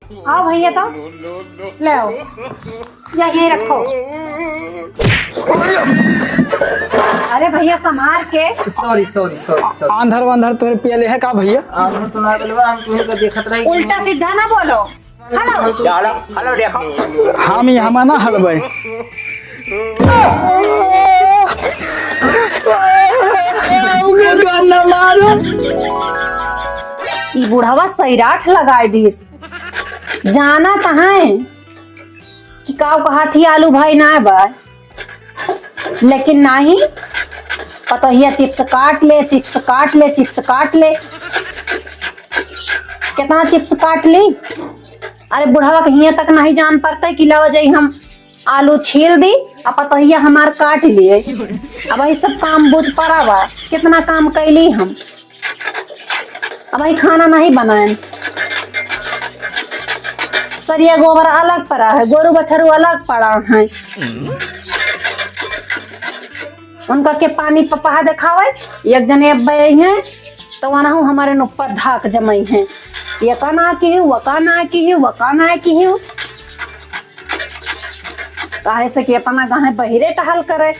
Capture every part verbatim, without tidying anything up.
आओ भैया, तो ले आओ, या यहीं रखो। अरे भैया, संभार के। सॉरी, सॉरी, सॉरी, सॉरी। आंधर वांधर तोहरे पियले है का भैया? आंधर तो ना गलवा, हम तुम्हें का देखत रही। उल्टा सीधा ना बोलो। हेलो। हेलो, हेलो, देखो। हम यहाँ ना हलबे। हमके गन मारो। ई बुढ़वा सैराट लगाए दिस। जाना त है कि काऊ कहा थी आलू भाई ना बा, लेकिन नाही, पतोहिया चिप्स काट ले, चिप्स काट ले, चिप्स काट ले। कितना चिप्स काट ली? अरे बुढ़वा के हियां तक नहीं जान पड़ते कि लावा जाई हम आलू छील दी, अब पतोहिया हमार काट लिए। अब वही सब काम बूझ पड़ा बा, कितना काम कैली हम। अब भाई खाना नहीं बनाएन। सरिया गोबर अलग पड़ा है, गोरू बछरू अलग पड़ा है। उनका के पानी पपहा देखावे, एक जने अब बई हैं, तो वनहु हमारे ऊपर धाक जमाई हैं। ये का ना की हूँ, वो का ना की हूँ, वो का ना की हूँ। काहे से कि अपना गाँव बहिरे टहल करे,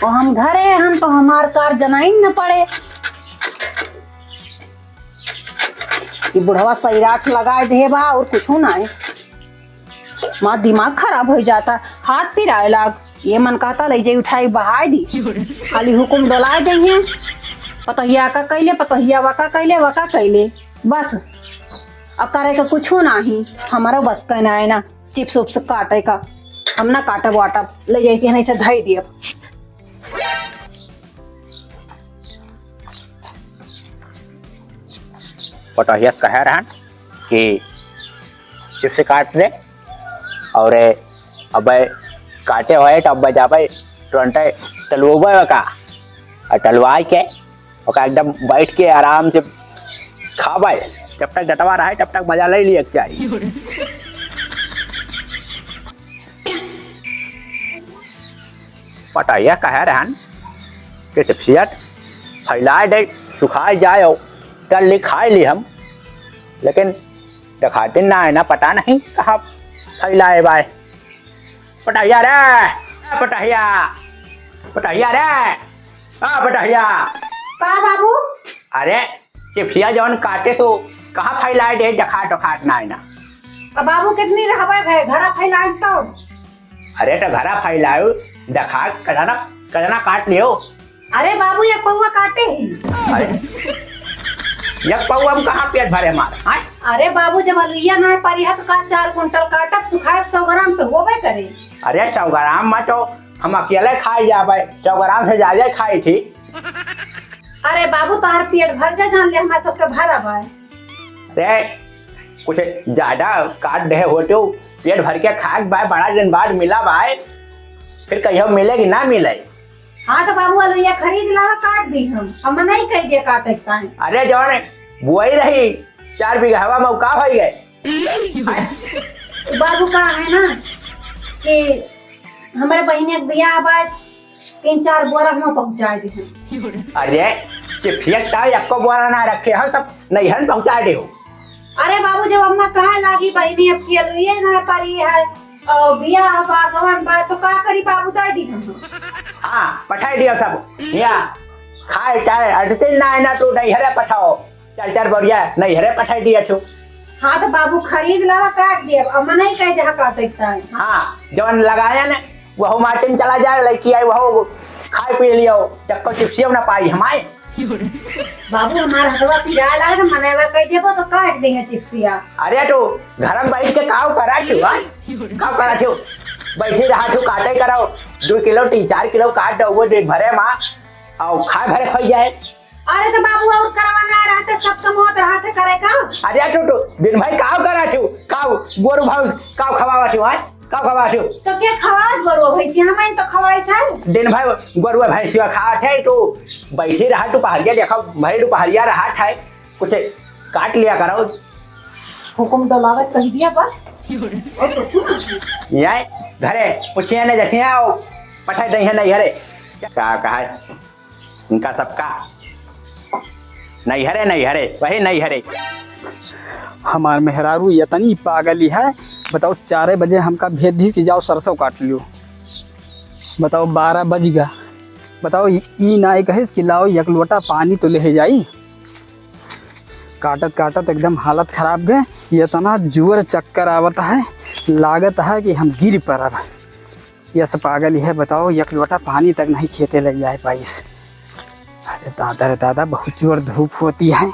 और हम घरे हन तो हमार कार जनाइन न पड़े। ई बुढ़वा सैराट लगाए दे बा और कुछ ना है। माँ दिमाग खराब हो जाता, हाथ पिराए लाग। ये मन कहता ले जाई उठाई बहाए दी, खाली हुकुम डोलाए दे हैं। पतोहिया का कैले, पतोहिया वा का कैले, वा का कैले, बस। अब करे का कुछ ना ही, हमारा बस का ना है ना। चिप्स उप्स काटे का, हम ना काटब वाटब, ले जाई के नहीं से धई दियब। पटोहिया कहे रहन कि चिप्स काट दे, और अब काटे होए तो अब जाबे तुरंते टलुआबे का, और टलुआई के ओका एकदम बैठ के आराम से खाबे, जब तक डटवा रहे तब तक मजा ले लिए के चाही। पटोहिया कहे रहन कि टिपसियत फैलाए दे, सुखाए जाए, तल ली खाए ली हम, लेकिन देखाते ना है ना, पता नहीं कहाँ फैलाए बाए। पटोहिया रे, ए पटोहिया, पटोहिया रे, आ पटोहिया। का बाबू? अरे, चिप्सिया जौन काटे तो कहाँ फैलाए दे, डखाट डखाट ना है ना। अब बाबू कितनी रहबे घे, घरा फैलाए तो। अरे तो घरा फैलाए, डखाट कजना, कजना काट लियो। अरे बाबू, एक पौवा काटे ही। अरे, एक पौवा में कहाँ पेट भरे हमार, हाँ? अरे बाबू, जब अलुइया ना परी है तो का चार कुंटल काटब, सुखाएब, सौ ग्राम तो होबे करे। अरे सौ ग्राम में तो हम अकेले खाए जाबे, सौ ग्राम से ज्यादा खाई थी। अरे बाबू, तोहार पेट भर जा, जान ले हमार सबके भरा बा। रे, कुछ ज्यादा काट दे हो तो पेट भर के खाए बा, बड़ा दिन बाद मिला बा, फिर कहियो मिले कि ना मिले। हाँ तो बाबू, अलुइया खरीद लावा, काट दी हम, हम नहीं कह दिया काटे का है। अरे जौन बुआई रही चार बीघा हवा में, का होई गए? बाबू का है ना कि हमारे बहिनिया के बियाह बा, तीन चार बोरा हुआ पहुँचा दी हम। अरे, चिप्सिया का एको बोरा ना रखे हो, सब नैहर पहुँचा दे हो। अरे बाबू, जब अम्मा कहे लागी बहिनी अब की अलुइये ना पारी है, और बियाह बा, गवन बा, तो का करी बाबू, दे दी हम। हाँ, पठाई दियो सब। या, खाए चाहे अडते ना है ना, तू नैहरे पठाओ। चार चार बोरिया नैहरे पठाई दिया छू। हाँ तो बाबू, खरीद लावा, काट दिया, अब मना ही कह दे, हाँ, काट देता है। हाँ, जवन लगाया ने, वहु माटी में चला जाए, लड़की आई, वहु खाए पी लियो, चक्को चिप्सियो ना पाई हमारे। बाबू, हमार हथवा पिराए लागे तो मनवा कह देबो तो काट देंगे चिप्सिया। अरे तू घर में बैठ के काव करा छू, हाँ? काव करा छू? बैठी रहा छू, काटे करो, दो किलो, तीन चार किलो काट दो, वो दिन भरे माँ, और खाए भरे खाई जाए। अरे तो बाबू, और करवा ना रहते, सब कम होत रहते करे का? अरे टूटू, दिन भर काव करा छू? काव गोरू भैंस काव खवावा छू, हाँ? काव खवावा छू? तो के खवात गोरू भैंस? हम तो खवाई था। दिन भर गोरू भैंसिया खात है, तू बैठी रहा, दुपहरिया देखो, भरी दुपहरिया रहा है, कुछ काट लिया करो। हुकुम डोलावत कह दिया बस। और कुछ ना। ये घरे पूछिए ने देखिए, आओ, पठाई दई है नहीं घरे। का कहा है? इनका सबका नैहरे, नैहरे, वही नैहरे। हमार मेहरारू इतनी पागली है, बताओ, चारे बजे हमका भेज दी कि जाओ सरसों काट लियो। बताओ, बारह बज गया। बताओ, ई, ई ना कहिस कि लाओ एक लोटा पानी तो ले जाई। काटत काटत एकदम हालत खराब गए, इतना जोर चक्कर आवत है, लागत है कि हम गिर पड़ब। यस पागल है, बताओ, एक लोटा पानी तक नहीं खेते ले जाए पाइस। अरे दादा रे दादा, बहुत जोर धूप होती है।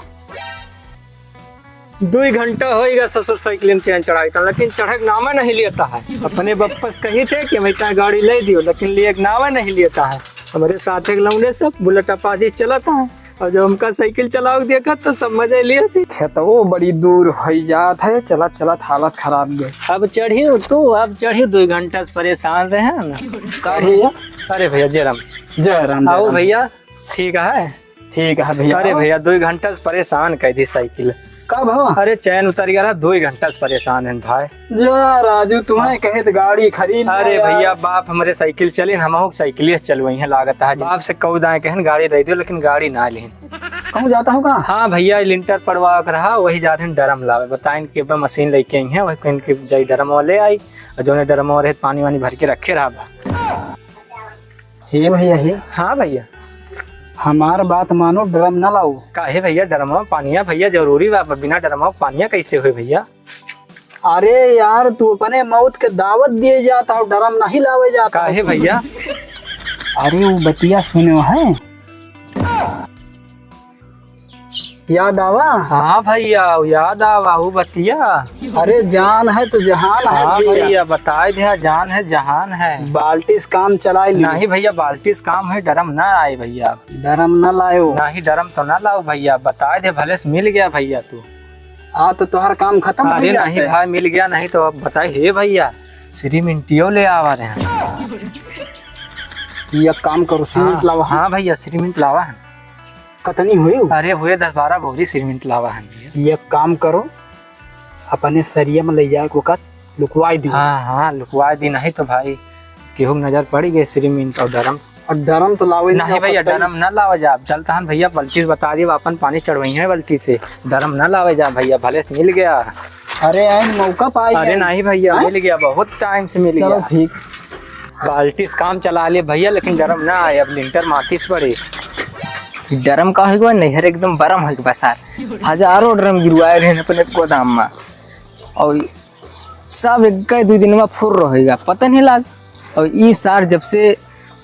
दुई घंटा होइगा ससुर साइकिल में चैन चढ़ाई का, लेकिन चढ़क नामे नहीं लेता है। अपने बप्पस कही थे कि मैं इतना गाड़ी ले दियो, लेकिन लिए नामे नहीं लेता है। हमारे साथ एक लौंडे सब बुलेट अपाची चलता है, और जब हमका साइकिल चलाओ देखा तो समझ लिए थे। खेतवो बड़ी दूर होई जात है, चलत चलत हालत खराब गए। अब चढ़ी तू, अब चढ़ी, दो घंटा से परेशान रहे हैं ना। का भैया? अरे भैया, जय राम। जय राम, जय आओ राम। भैया, ठीक है। ठीक है भैया। अरे भैया, दो घंटा से परेशान कर दी साइकिल। कब हो? अरे चैन उतर गया रहा, दो घंटा से परेशान है भाई। जा राजू, तुम्हें कहे तो गाड़ी खरीद ले अरे यार। भैया, बाप हमरे साइकिल चले, हम साइकिल चलवाई है, लागत है बाप से कहू दाएं कहन गाड़ी दे दियो, लेकिन गाड़ी ना लेन। कहूँ जाता हूँ का? हाँ भैया, लिंटर पड़वा के रहा, वही जाते हैं ड्रम लावे, बताइन कि अब मशीन लेके आई है, वही कहन कि जाई ड्रम ले आई, और जोने ड्रम रहे पानी वानी भर के रखे रहा बा। हे भैया, हे। हाँ भैया। हमार बात मानो, ड्रम ना लाओ। काहे भैया, ड्रमवा पानिया भैया जरूरी बा, बिना ड्रमवा पानिया कैसे होई भैया? अरे यार, तू अपने मौत के दावत दिए जाता हो, ड्रम नहीं लावे जाता हो काहे तू। भैया? अरे वो बतिया सुनो है, याद आवा? हाँ भैया, याद आवा, वो बतिया। अरे जान है तो जहान है हाँ भैया। भैया, बताए दे, जान है, जहान है। बाल्टी से काम चलाए ली। नहीं भैया, बाल्टी से काम है, ड्रम ना आए भैया। ड्रम ना लायो। नहीं, ड्रम तो ना लाओ भैया, बताए दे, भले से मिल गया भैया तू। हाँ, तो तोहर काम खत्म हो अरे जाता नहीं है। भाई, मिल गया, नहीं तो अब बताए, हे भैया, श्रीमिंटियो ले आवा रहे हैं। ये काम करो, सीमेंट हाँ, लावा। हाँ भैया, श्रीमिंट लावा है। कतनी हुई? अरे हुए दस बारह बोरी सीमेंट लावा है भैया। ये काम करो, अपने सरिया में ले जाए को का लुकवाई दी। हाँ, हाँ, लुकवाई दी, नहीं तो भाई केहू के नजर पड़ी गई सीमेंट और ड्रम। और ड्रम तो लावे नहीं भैया, ड्रम ना लावे जा। चलता हन भैया, बाल्टी से बता दिए, अपन पानी चढ़वाई है बाल्टी से, ड्रम ना लावे जा भैया, भले से मिल गया। अरे आइन मौका पाए अरे जाए। नहीं भैया, हैं? मिल गया, बहुत टाइम से मिल चलो गया। ठीक। बाल्टी से काम चला ले भैया, लेकिन ड्रम ना आए, अब लिंटर माचिस पड़े। ड्रम का होइगा, नैहर एकदम बरम होइगा सार। हजारों ड्रम गिरवाए रहे अपने गोदाम में, और सब एक दुई दिन में फुर रहेगा, पता नहीं लाग। और ई सार जब से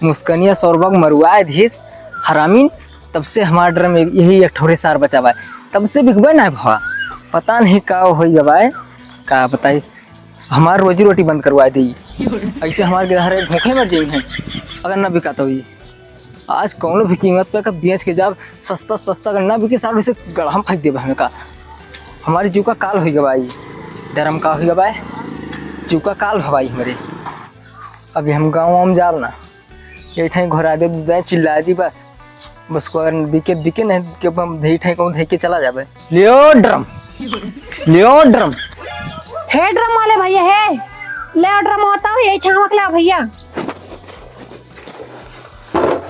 मुस्कनिया सौरभा के मरुआए धीस हरामीन, तब से हमार ड्रम एक, यही एक ठोरे सार बचा बा, तब से बिकबे ना भवा। पता नहीं का होई गवा है, का बताई, हमार रोजी रोटी बंद करवा दी। ऐसे हमार गिरहरे भूखे मर जाई हैं अगर ना बिका तो। ई आज कौनो भी कीमत पे का बेच के जाब, सस्ता सस्ता अगर ना बिके सार, उसे गड़हा में फेंक देबे हमें का। हमारी जीव का काल होई गवा ई, ड्रम का होई गवा है, जीव का काल भवाई हमरे। अभी हम गाँव वाँव में जाब ना, यही ठाई घोरा दे, दे चिल्ला दी बस। बस को अगर बिके, बिके नहीं के हम यही ठाई कहूँ धई के चला जाबे। लियो ड्रम, लियो ड्रम। हे ड्रम वाले भैया, हे, ले ड्रम होता हो, यही छावक ले भैया।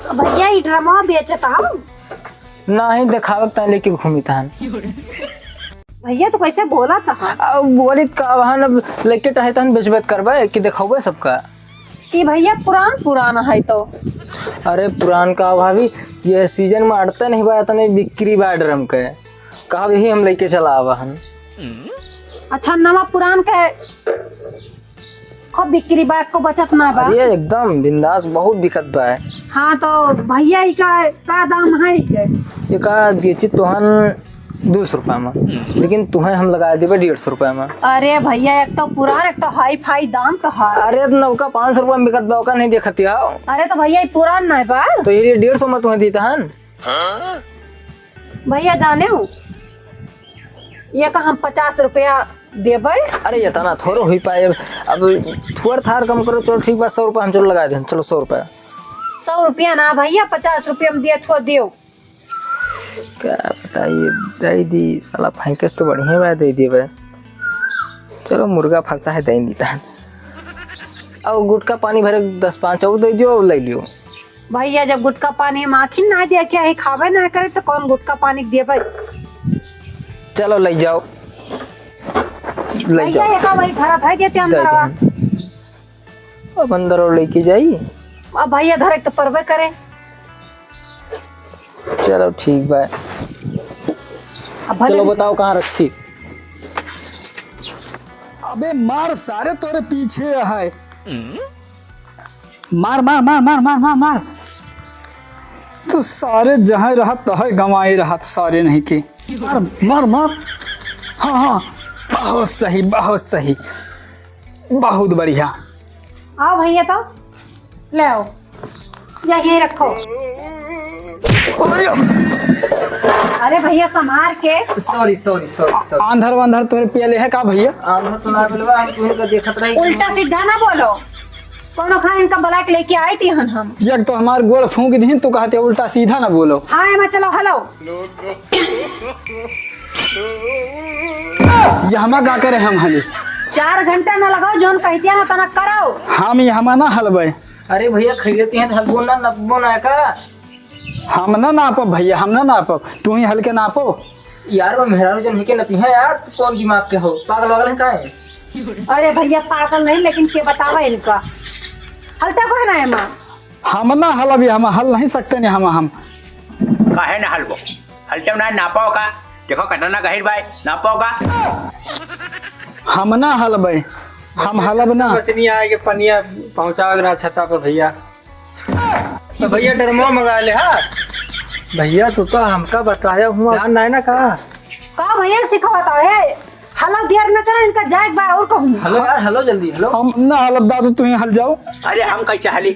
भैया, ई ड्रमवा बेचत हो? नाही, देखावे के ताईं लेके घूमित हन। भैया, तू कैसे बोलत ह? अब बोलित का हन, अब लेके टहे तहन बेचबे त करबे कि देखौबे सबका। ई भैया पुरान पुरान है तो। अरे पुरान का भाभी, ये सीजन में अड़ते नहीं बा, इतने बिक्री बा ड्रम के। कहा यही हम लेके चला आवा हन। अच्छा, नवा पुरान के खूब बिक्री बा, एको बचत ना बा। अरे एकदम बिंदास, बहुत बिकत बा। हाँ, तो भैया, इका का दाम है इके? एका बेची तोहन दो सौ रुपया में, लेकिन तुहे हम लगा देबे डेढ़ सौ रुपया में। अरे भैया, एक तो पुरान, एक तो हाई फाई दाम तो है। अरे तो नौका पाँच सौ रुपया में बिकत बा, ओका नहीं देखती हो? अरे तो भैया, ई पुरान ना बा। तो ये डेढ़ सौ में तुहे दी तहन। भैया जाने हो, ये का हम पचास रुपया देबै। अरे इतना थोड़ो हुई पाए, अब थोड़ थार कम करो। चलो ठीक बा, सौ रुपया हम चलो लगा दें, चलो सौ रुपया। सौ रुपया ना भैया, पचास रुपया में दिए थो दियो। का बताइए, दे दी साला, फेंकस तो बढ़िया बा, दे दिए बा। चलो मुर्गा फंसा है, दे दी तहन। और गुटखा पानी भरे दस पाँच और दे दियो, ले लियो। भैया, जब गुटखा पानी हम आँखिन ना देखे है, खाबे ना करे, तो कौन गुटखा पानी के देबे? चलो, ले जाओ, ले भैया, जाओ। ये का वही भरा भाई देते हम दे भरवा। दें। अब अंदर और लेके जाई। अब भैया धरे तो परबे करे। चलो, ठीक बा। अब भले चलो, बताओ, कहाँ रखी? अबे मार सारे, तोरे पीछे है। मार, मार, मार। तू सारे जहाँ रहत, तहे गंवाई रहत, सारे नहीं के। मार, मार, मार। हाँ, हाँ, बहुत सही, बहुत सही, बहुत बढ़िया। आओ भैया, तो ले आओ, या यहीं रखो। अरे भैया, संभार के। Sorry, sorry, sorry, sorry। आंधर वांधर तोरे पियले है का भैया? आंधर तो ना बोलबा, हम तुहन का देखत रही। उल्टा सीधा ना बोलो। कौनो खान इनका बुला के लेके आई थी हन हम। एक तो हमार गोड़ फूंक दीन, तू कहते उल्टा सीधा ना बोलो। हाँ, एमा चलो, हेलो। ये हमा का करे हम हली? चार घंटा ना लगाओ, जौन कहतिया ना तना करो। हम ये हमा ना हलबे। अरे भैया, खैरती हैं, हलबो ना, नपबो ना का? हम ना नापब भैया, हम ना नापब, तू ही हल के नापो। यार, वो मेहरारू जन होके नपिहे यार, तू कौन दिमाग के हो, पागल वागल है काहे? अरे भैया, पागल नहीं, लेकिन के बतावा इनका, हलता को है ना एमा। हम ना हलब, हम हल नहीं सकते ने, हम, हम। काहे ना हलबो? हलते ना नापो का? देखो कतना गहिर बाय, नापो का? हम ना हलबे, हम हलब ना। मछली आए के पनिया पहुँचावे के रहा छत्ता पर भैया। तो भैया डरमो मंगा ले हा। भैया तू तो हमका बताया हुआ ध्यान नहीं ना का? का भैया सिखावत है? हेलो देर न करे, इनका जाए के बा और कहूँ। हेलो यार, हेलो जल्दी, हेलो। हम ना हलब दादू, तू ही हल जाओ। अरे हम कैसे हली?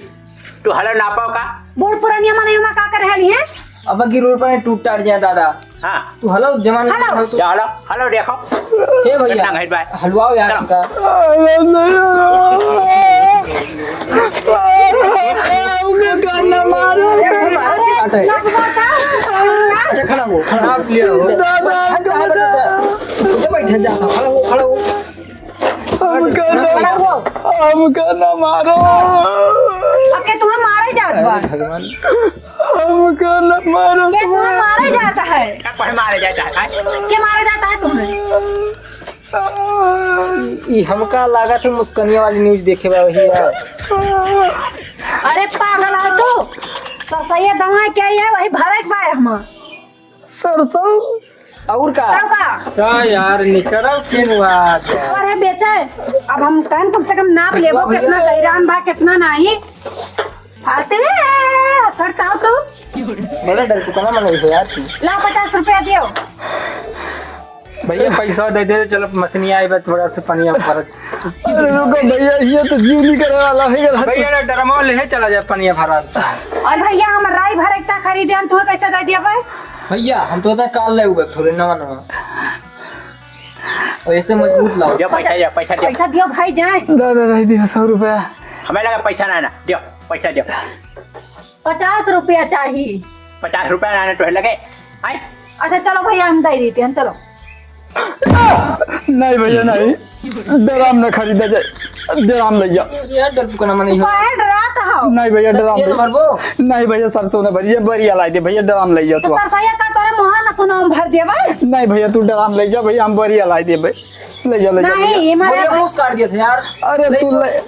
तू हलो नापाओ का? बूढ़ पुरानिया माने एमा का कर हली है? अब की रोड पर टूट टाट जाए दादा। हाँ। तू हलो जवान हेलो। हो तू। जा हलो, हलो देखो। हे भैया, कितना घाट बा? हलवाओ यार चलो। इनका। अरे नहीं। हमके कहना मारो। अरे, मारो की बात है। अच्छा, खड़ा हो, खड़ा हो। आप लिया हो। दादा, दादा। ये बैठे जा, खड़ा हो, खड़ा हो। हमका ना, खड़ा हो। हमका ना मारो। अब के तुम्हें मारे जात बा? भगवान। हमका ना मारो। के तुम्हें मारे जाता है? क्या कोई मारे जाता है? के मारे जाता है तुम्हें? ई हमका लागत है मुस्कनिया वाली news देखे बा वही यार। अरे पागल है तू। सरसैया दवा क्या है? वही भरे के बा हम। सरसों। और का? तब का? का यार, निकरल फिर बात। अरे बेचे, अब हम कहन कम से कम नाप लेबो, भैया। कितना गहिरान बा, कितना नाही। फालतू है, करता हो तू। बड़ा डर को कमा मंगाई हो यार तू। ला, पचास रुपया दियो। भैया, पैसा दे दे, चलो मछली आई बा, थोड़ा सा पनिया भरत। अरे रुको भैया, ये तो जीव निकले वाला है, अगर भैया, ना डरमाओ, ले चला जाए पनिया भरा। और भैया, हम राई भर इतना खरीदे, हम तुम्हें कैसे दे दिया भाई? भैया, हम तो होता काल ले हुए थोड़े नवा नवा। और ऐसे मजबूत लाओ। दियो पैसा, दियो पैसा, दियो। पैसा दियो भाई, जाए। दे, दे, दे, दियो सौ रुपया। हमें लगा पैसा ना, ना, दियो, पैसा दियो। पचास रुपया चाहिए। पचास रुपया ना, ना, तो लगे। आए। अच्छा, चलो भैया, हम दे देते हैं, चलो। नहीं भैया, नहीं, ड्राम न खरीदा जाए, ड्राम ले जा। यार, डर को ना मनाई हो। काहे डरात हो? नहीं भैया, ड्राम सरसों ले। न भरबो? नहीं भैया, सरसों न भरिए, बरिया लाई दे भैया, ड्राम ले जा तो तू। सरसैया का तोरे मुँह न कोनो भर देबे? नहीं भैया, तू ड्राम ले जा भैया, हम बरिया लाई देबे, ले जा, ले जा नहीं, भैया। ये मारे भैया, मुँह काट दिया था यार। अरे ले तू जा। ले।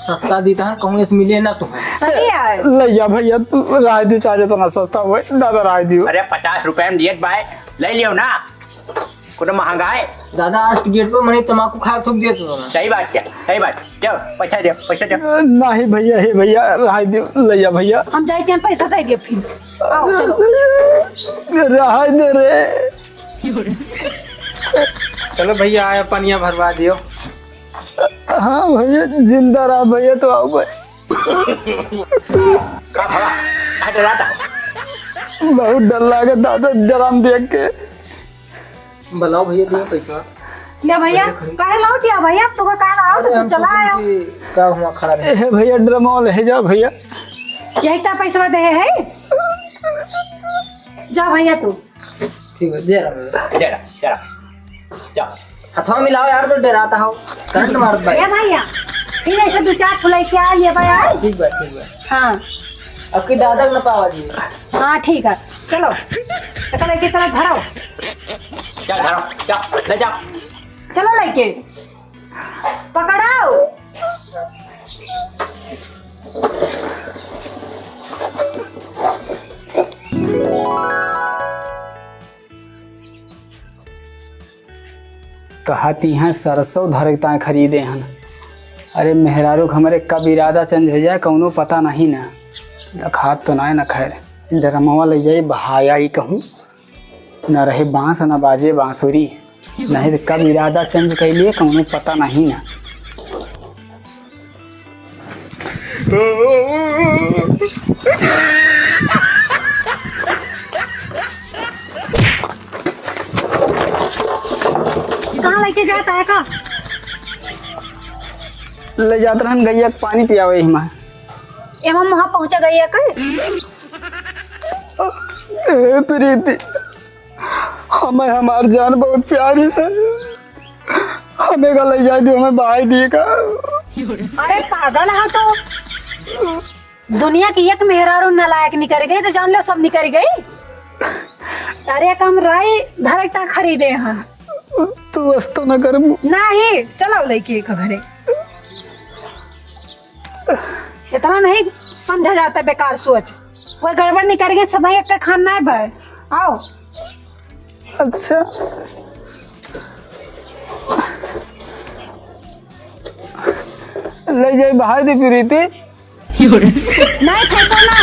सस्ता दी तहन कहूँ इस मिले ना तुम्हें। सही है। ले जा भैया, तू राय दी, चाहे जितना सस्ता हो, दादा राय दियो। अरे पचास रुपया में दियत बाय, ले लियो ना, कोनो महंगा है। दादा आज की डेट पर मने तमाकू खा थूक दिया तू ना। सही बात क्या? सही बात। दो, पैसा दो, पैसा दो। नहीं भैया, हे भैया, राय दियो, ले जा भैया। हम जाए क्या पैसा दे दिए फिर। आओ, चलो। राय दे रे। चलो भैया, आया पनिया भरवा दियो। हाँ भैया, जिंदा रहा भैया, तो आओ भाई। का भला? का डराता? बहुत डर लागे दादा, ड्राम देख के। बुलाओ भैया, दियो पैसा। ले भैया, काहे लौट गया भैया? तू का कहा आओ, अरे, तो हम चला सोचे आयो। कि का हुआ खड़ा रहे। ए भैया, ड्राम ले जा भैया। यही ता पैसा दे है। जा भैया तू। ठीक है, जय राम। जय राम, जय राम। जाओ। हथवा मिलाओ यार, तो डराता हो। करंट मारत बा। ए भैया, फिर ऐसे दो चार फुलाई क्या लिए बा यार? ठीक बा, ठीक बा। हाँ। अब की दादा न पावा जी। हाँ, ठीक है। चलो। चलो, लेके चलो, धरो। चल, धरो, चल, ले जा। चलो लइके। पकड़ाओ। कहा तिहाँ सरसों धरे ताय खरीदे हन। अरे मेहरारू के हमरे कब इरादा change होइ जाए, कउनो पता नहीं ना। देखात तो नाय ना, खैर, ड्रमवा लइ जाई, बहाया ही कहूँ। न रहे बाँस, न बाजे बाँसुरी, नहीं तो कब इरादा change कइ लिए, कउनो पता नहीं ना। कहाँ लइके जात है का? ले जात रहन गइया के पानी पियावे हिमा। एमा वहाँ पहुँचा गइया का? ए प्रीति, हमें हमार जान बहुत प्यारी है, हमें का ले जाए दियो, हमें बहाई दिए का। अरे पागल है तो, दुनिया की एक मेहरारू नालायक निकल गई तो जान लो सब निकल गई। अरे एक हम राई धरे ता खरीदे हैं। तू बस तो न कर। नहीं, चलो लइके एक घरे। इतना नहीं समझा जाता बेकार सोच। कोई गड़बड़ नहीं करेंगे, सब एक का खाना है भाई। आओ। अच्छा। ले जाई बहाई दे प्रीति। नहीं फेंको ना।